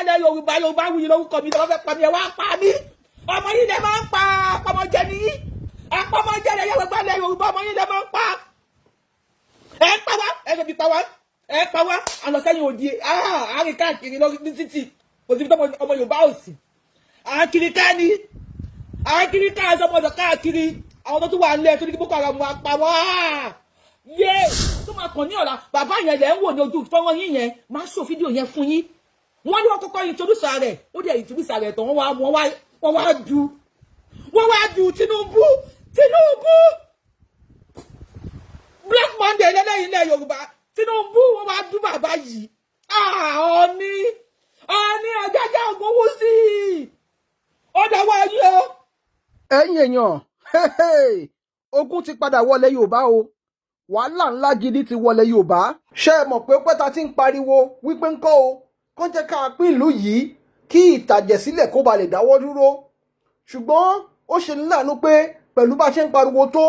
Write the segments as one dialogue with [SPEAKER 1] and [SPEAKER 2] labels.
[SPEAKER 1] Ilẹ̀ Yorùbá, Yorùbá wuyì lórúkọ mi. Lọ́wọ́ fẹ́ pa mí, ẹ wá pa mí. Ọmọ yìí lẹ máa ń pa, àpamọ́jẹ nìyí, àpamọ́jẹ lẹ yẹ gbogbo ilẹ̀ Yorùbá. Ọmọ yìí lẹ máa ń pa. Ẹ ń pa wá, ẹ fi pa wá, ẹ pa wá. Àlọ́ sẹ́yìn òdi àárín káàkiri lórí ní títì, kò síbi tó ọmọ Yorùbá ò sí. Àákiri ká ní àákiri ká ọmọdé káàkiri. Àwọn tó tún wà nílẹ̀ tó ní kí Boko Haram wá pa wá yé tó máa kàn ní ọ̀la. Bàbá yẹn lẹ̀ ń wò ní ojú fọ́nrán yín yẹn, máa ṣò fídíò yẹn fún yín. Wọ́n ní wọ́n kọ́kọ́ introduce rẹ̀, ó dẹ̀ introduce rẹ̀ tán, wọ́n wá ju Tinubu. Tinubu, Black Monday lẹ́lẹ́yìn ilẹ̀ Yorùbá. Tinubu, wọ́n wá dú bàbá yìí. Ọ̀ọ́ni, Ọ̀ọ́ni Ọ̀jájá Ògúnwùsì, ó dọwọ́ yìí o.
[SPEAKER 2] Ẹ̀yin èèyàn, ogun ti padà wọlé Yorùbá o. Wàhálà ńlá gidi ti wọlé Yorùbá. Ṣé ẹ mọ̀ pé pẹ́ta ti ń pariwo wípé ńkọ́ o, kán jẹ́ ká pín ìlú yìí kí ìtàjẹ̀sílẹ̀ kó ba lè dáwọ́ dúró? Ṣùgbọ́n ó ṣe ní láàánú pé pẹ̀lú bá a ṣe ń pariwo tó,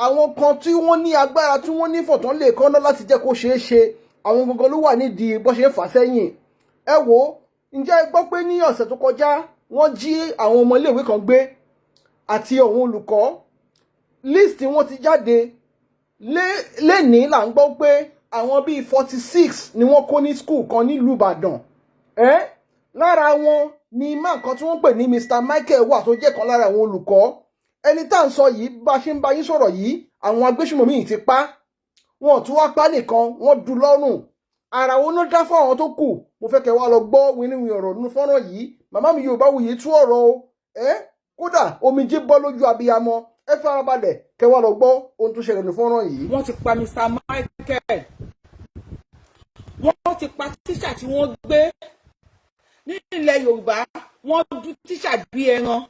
[SPEAKER 2] àwọn kan tí wọ́n ní agbára, tí wọ́n ní fọ̀tán lè kọ́ná láti jẹ́ kó ṣeé ṣe, àwọn gangan ló wà nídìí bó ṣe ń fà sẹ́yìn. Ẹ wò ó, ǹjẹ́ ẹ gbọ́ pé ní ọ̀sẹ̀ tó kọjá, wọ́n jí àwọn ọmọ iléèwé kan gbé àti àwọn olùkọ́? List wọn ti jáde lẹ́nìí. Là ń gbọ́ pé àwọn bíi 46 ni wọ́n kó ní school kan nílùú Ìbàdàn. Ẹ́ lára wọn ni máa kan tí wọ́n pè ní Mr Michael wà, tó jẹ́ kan lára àwọn olùkọ́. Ẹni tá à ń sọ yìí, bá a ṣe ń bá yín sọ̀rọ̀ yìí, àwọn agbésùnmọ̀mí yìí ti pa. Wọn ò tún wá pa nìkan, wọ́n du lọ́rùn. Ara wo ló dá fún àwọn tó kù? Mo fẹ́ kẹ́ wá lọ gbọ́ wíníwín ọ̀rọ̀ nínú fọ́nrán yìí. Màmá mi Yorùbáwùyí tú ọ̀rọ̀ o. Ẹ kódà omijé bọ́ lójú abiyamọ. Ẹ farabalẹ̀ kẹ́ wá lọ gbọ́ ohun tó ṣẹlẹ̀ ní fọ́nrán yìí.
[SPEAKER 1] Wọ́n ti pa Mr Michael, wọ́n ti pa tíṣà tí wọ́n gbé ní ilẹ̀ Yorùbá. Wọ́n dú tíṣà bí ẹran.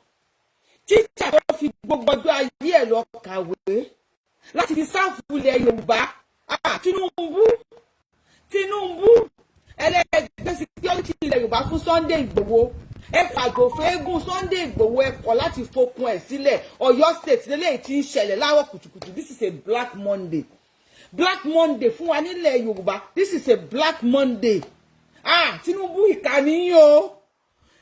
[SPEAKER 1] Tíṣà tó fi gbogbo ọjọ́ ayé ẹ̀ lọ kàwé láti fi serve ilẹ̀ Yorùbá. Tinubu, Tinubu, ẹlẹ́gbẹ́ security ilẹ̀ Yorùbá fún Sunday Ìgbòho. Ẹ fàgò fẹ́ẹ́gùn Sunday Ìgbòho, ẹ kọ̀ láti fokun ẹ̀ sílẹ̀. Ọ̀yọ́ State lélẹ́yìí tí ń ṣẹlẹ̀ láàárọ̀ kùtùkùtù. This is a Black Monday, Black Monday fún wa nílẹ̀ Yorùbá. This is a Black Monday. Ah, Tinubu, ìkà nìyí o,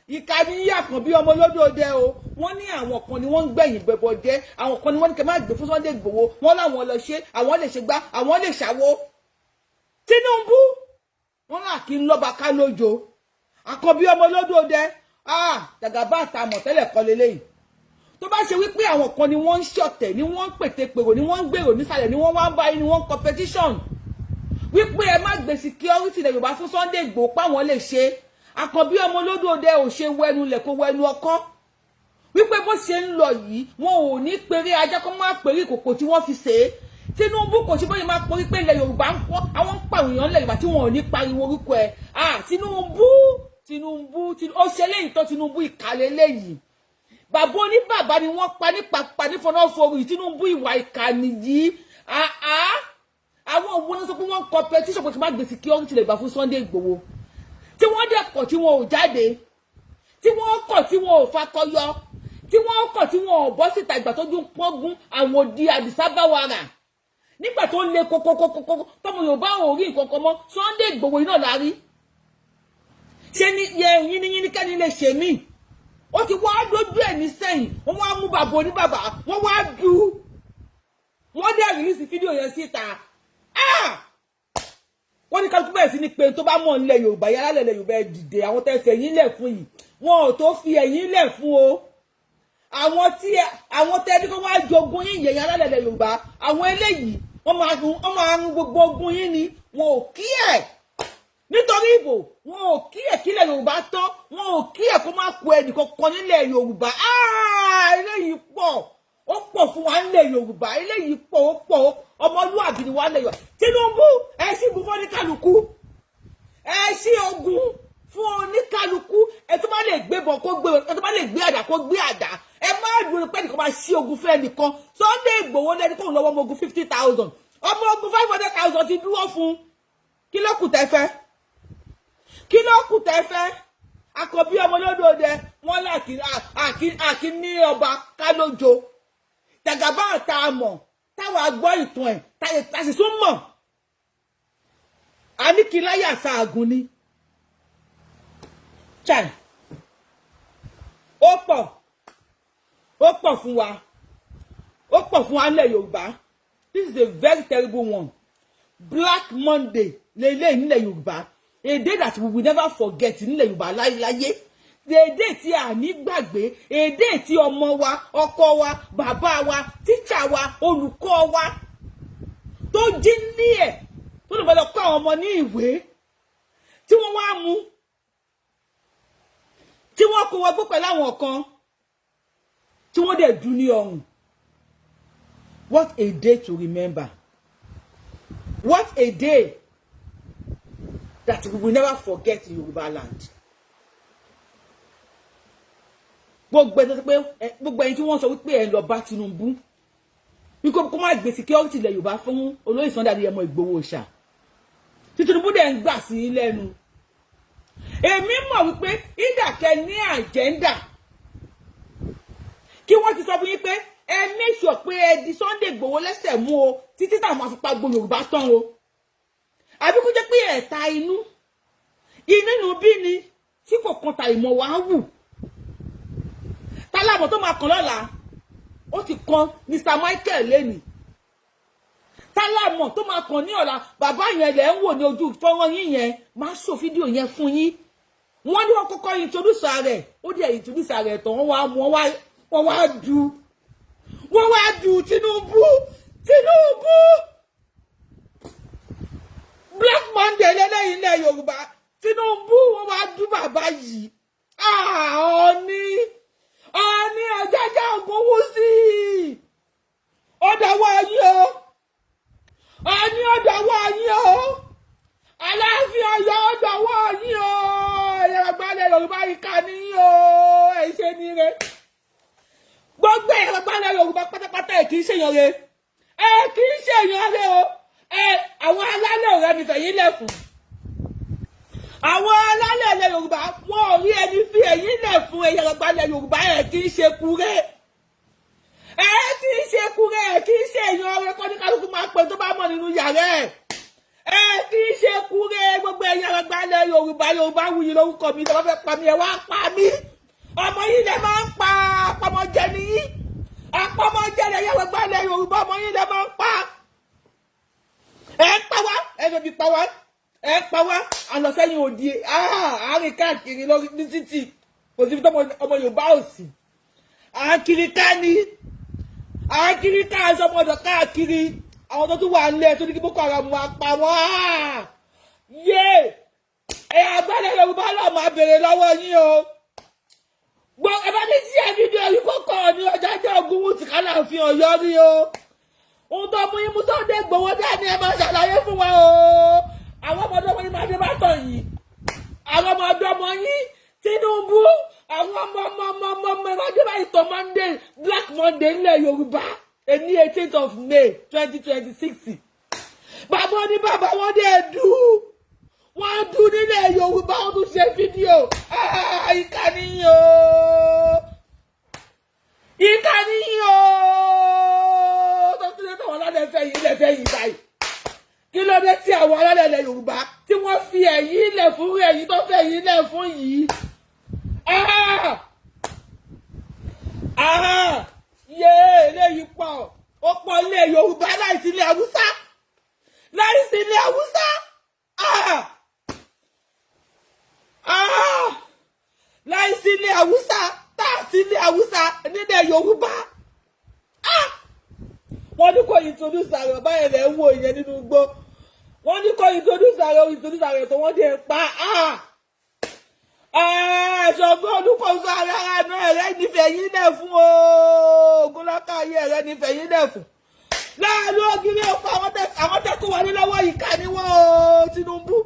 [SPEAKER 1] ìkà ní Àkànbí ọmọ olódòdẹ o. Wọ́n ní àwọn kan ni wọ́n ń gbẹ̀yìn bẹ̀bọ̀ jẹ́. Àwọn kan ni wọ́n ní kẹ́ má gbé fún Sunday Ìgbòho. Wọ́n láwọn lọ ṣe, àwọn lè ṣe gbá, àwọn lè ṣàwo. Tinubu, wọ́n là kí ń lọ́ba ká lójo. Àkànbí ọmọ olódòdẹ, ah, jàgàbá àtàmọ̀ tẹ́lẹ̀ kọ́ leléyìí. Tó bá ṣe wípé àwọn kan ni wọ́n ń ṣọ̀tẹ̀, ni wọ́n ń pètèpèrò, ni wọ́n ń gbèrò nísàlẹ̀, ni wọ́n wá ń bá yín, ni wọ́n ń competition wípé ẹ má gbé security ilẹ̀ Yorùbá fún Sunday Ìgbòho, páwọn lè ṣe, Àkànbí ọmọ olódòdẹ ò ṣe wẹnu lẹ̀ kó wẹnu ọkọ́ wípé bó ṣe ń lọ yìí, wọn ò ní péré ajá kó má péré ìkòkò tí wọ́n fi ṣe é. Tinubu kò ṣe bóyá máa porí pé ilẹ̀ Yorùbá ń kọ́ àwọn ń pàwọn èèyàn ilẹ̀ Yorùbá tí wọn ò ní pariwo orúkọ ẹ̀. Ah, Tinubu, Tinubu, ó ṣe léyìí tó. Tinubu, ìkàlẹ̀ léyìí. Bàbá oníbàbá ni wọ́n pa nípa pa nífọ̀nàfọ̀rù. Tinubu, ìwà ìkà nìyí. Àwọn òwò náà sọ pé wọ́n ń competition pé kí n má gbé security lè gbà fún Sunday Igboho, tí wọ́n dẹ̀ kọ̀, tí wọn ò jáde, tí wọ́n kọ̀, tí wọn ò fakọyọ, tí wọ́n kọ̀, tí wọn ò bọ́ síta ìgbà tó dún pọ́ngún àwọn òdi àdìsá bá wa rà nígbà tó le kókókókókó tọmọ Yorùbá ò rí nǹkan kan mọ́. Sunday Igboho iná la rí ṣé ní yẹ yínníyínní kẹ́ni lè ṣe mí. Ó ti wá dójú ẹ̀ ní sẹ́yìn. Wọ́n wá mú bàbá oníbàbà, wọ́n wá du, wọ́n dẹ̀ release fídíò yẹn síta. Wọ́n ní kálukú bẹ̀rẹ̀ sí ní pé tó bá mọ̀ nílẹ̀ Yorùbá yàrá lẹ̀ Yorùbá, ẹ̀ dìde. Àwọn tẹ́ fẹ́ ẹ̀yìn lẹ̀ fún yìí, wọn ò tó fi ẹ̀yìn lẹ̀ fún o. Àwọn tí àwọn tẹ́ ní kó wá jogún yín yẹ̀yìn alálẹ̀ Yorùbá, àwọn eléyìí, wọ́n máa ń gbogbo ogun yín ni. Wọn ò kí ẹ̀ nítorí ìbò, wọn ò kí ẹ̀ kílẹ̀ Yorùbá tán, wọn ò kí ẹ̀ kó má kú ẹnì kankan nílẹ̀ Yorùbá. Eléyìí pọ̀, ó pọ̀ fún wa nílẹ̀ Yorùbá. Eléyìí pọ̀, ó pọ̀. Ọmọlúwàbí ni wà nílẹ̀ Yorùbá. Tinubu, ẹ ṣí ogun fún oníkálukú, ẹ ṣí ogun fún oníkálukú. Ẹ tó bá lè gbé bọ̀ kó gbé, ẹ tó bá lè gbé àdá kó gbé àdá. Ẹ má dúró pé ẹnìkan máa ṣí ogun fún ẹnìkan. Sunday Igboho lẹni kóun lọ́wọ́ ọmọ ogun 50,000, ọmọ ogun 500,000 ti dúró fún. Kí ló kù tẹ́ fẹ́? Kí ló kù tẹ́ fẹ́? Àkọ́bí ọmọ lódòdẹ wọn àkí ní ọba kálójo tàgàbá tá a mọ̀, táwa gbọ́ ìtàn ẹ̀, tá a sì tún mọ̀, a ní kí láyà sáàgùn ni. Chai, ó pọ̀, ó pọ̀ fún wa, ó pọ̀ fún wa nílẹ̀ Yorùbá. This is a very terrible one. Black Monday lélẹ́yìn nílẹ̀ Yorùbá, a day that we will never forget nílẹ̀ Yorùbá láyéláyé, a day tí a ní gbàgbé, a day tí ọmọ wa, ọkọ wa, bàbá wa, tíṣà wa, olùkọ́ wa tó jí ní ẹ̀ tó lè fẹ́ lọ kọ́ àwọn ọmọ ní ìwé, tí wọ́n wá mú, tí wọ́n kó wọgbó pẹ̀lú àwọn kan, tí wọ́n dẹ̀ dún ní ọrùn. What a day to remember! What a day that we will never forget in Yorùbá land. Gbogbo ẹni tó sọ pé, gbogbo ẹni tí wọ́n sọ wípé ẹ lọ bá Tinubu wípé kó má gbé security ilẹ̀ Yorùbá fún olóyè Sunday Adéyẹmọ Ìgbòho Òòṣà, tí Tinubu dẹ̀ ń gbà sí lẹ́nu, èmi mọ̀ wípé ìdàkẹ́ ní agenda kí wọ́n ti sọ fún yín pé ẹ make sure pé ẹ di Sunday Ìgbòho lẹ́sẹ̀ mú o, títí táwọn máa fi pa gbogbo Yorùbá tán o, àbí kó jẹ́ pé ẹ̀ta inú inú inú bí ni tí kò kan ta ìmọ̀ wá wù tálámọ̀ tó máa kàn lọ́la. Ó ti kan Mr Michael lẹ́nìí, tálámọ̀ tó máa kàn ní ọ̀la. Bàbá yẹn lẹ̀ ń wò ní ojú fọ́nrán yín yẹn, máa ṣò fídíò yẹn fún yín. Wọ́n ní wọ́n kọ́kọ́ introduce rẹ̀, ó dẹ̀ introduce rẹ̀ tán, wọ́n wá mú, wọ́n wá ju Tinubu. Tinubu, Black Monday lẹ́lẹ́yìn ilẹ̀ Yorùbá. Tinubu, wọ́n wá dú bàbá yìí. Ọ̀ọ́ni, Ọ̀ọ́ni Ọ̀jájá Ògúnwùsì, ọ̀dọ̀wọ́ yín o. Ọ̀ọ́ni, ọ̀dọ̀wọ́ yín o. Aláàfin Ọ̀yọ́, ọ̀dọ̀wọ́ yín o. Ẹ̀yà àgbàlẹ̀ Yorùbá, ìkà níyìn o. Ẹ̀ ṣe ní re. Gbogbo ẹ̀yà àgbàlẹ̀ Yorùbá pátápátá, ẹ̀ kì í ṣèyàn re, ẹ̀ kì í ṣèyàn re o. Ẹ̀ àwọn alálẹ̀ ọ̀rẹ́ mi fẹ̀yìn lẹ̀ fún àwọn alálẹ̀ ilẹ̀ Yorùbá, wọn ò rí ẹni fi ẹ̀yìn lẹ̀ fún ẹ̀yà àgbàlẹ̀ Yorùbá. Ẹ̀ kì í ṣe kúrẹ́, ẹ̀ kì í ṣe kúrẹ́, ẹ̀ kì í ṣe èèyàn ọ̀rẹ́ kọ́ ní kálukú máa pè tó bá mọ̀ nínú yàrá ẹ̀. Ẹ̀ kì í ṣe kúrẹ́. Gbogbo ẹ̀yà àgbàlẹ̀ Yorùbá, Yorùbá wuyì lórúkọ mi. Tó bá fẹ́ pa mí, ẹ̀ wá pa mí. Ọmọ yìí lẹ máa ń pa, àpamọ́jẹ nìyí, àpamọ́jẹ lẹ. Ẹ̀yà àgbàlẹ̀ Yorùbá, ọmọ yìí lẹ máa ń pa. Ẹ̀ ń pa wá, ẹ̀ fẹ́ fi pa wá, ẹ pa wá. A lọ sẹ́yìn òdi àárín káàkiri lórí ní títì, kò síbi tó ọmọ Yorùbá ò sí. À ń kiri ká ní, à ń kiri ká aṣọmọdọ̀ káàkiri. Àwọn tó tún wà nílẹ̀ tó ní kí Boko Haram wá pa wọ́n yé. Ẹ agbálẹ̀ Yorùbá náà máa béèrè lọ́wọ́ yín o. Gbọ́, ẹ bá ní tí ẹ fídíò yìí kókó ní Ọ̀jájá Ògúnwùsì kálàfin Ọ̀yọ́ rí o. Ohun tó mú yín mú Sunday Igboho dání, ẹ máa ṣàlàyé fún wa o. Àwọn ọmọdé ọmọ yín máa dé bá tọ̀ yìí, àwọn ọmọdé ọmọ yín Tinubu, àwọn ọmọ ọmọ ọmọ ọmọ ọmọ ẹ máa dé bá ìtọ̀ Monday, Black Monday ńlẹ̀ Yorùbá, èní 18th of May 2026. Bàbá ní bàbá wọn dẹ̀ dùn, wọ́n dún nílẹ̀ Yorùbá, wọ́n tún ṣe fídíò. Ìkà nìyí o, ìkà nìyí o. Tó tún lé tàwọn alálẹ̀ fẹ́ yìí lẹ̀ fẹ́ yìí báyìí, kí ló dé tí àwọn alálẹ̀ ilẹ̀ Yorùbá tí wọ́n fi ẹ̀yìn lẹ̀ fún ẹ̀yìn tó fẹ́ yìí lẹ̀ fún yìí? Ah! Ah! Yé, eléyìí pọ̀, ó pọ̀ ilẹ̀ Yorùbá láìsí ilẹ̀ Haúsá, láìsí ilẹ̀ Haúsá. Ah! Ah! Láìsí ilẹ̀ Haúsá, tá a sí ilẹ̀ Haúsá nílẹ̀ Yorùbá. Ah! Wọ́n ní kò introduce ààrẹ báyẹn lẹ́ ń wò ìyẹn nínú igbó. Wọ́n ní kò introduce ààrẹ, introduce ààrẹ tó, wọ́n dé pa. Ah! Ṣọ̀gbọ́n olùkóso ara náà, ẹ̀rẹ́ nífẹ̀ẹ́ yín lẹ̀ fún o. Ògúnlọ́kà ayé, ẹ̀rẹ́ nífẹ̀ẹ́ yín lẹ̀ fún láàánú ògiri ọkọ̀. Àwọn tẹ́kọ̀ wọlé lọ́wọ́, ìka ni wọ́n o. Tinubu.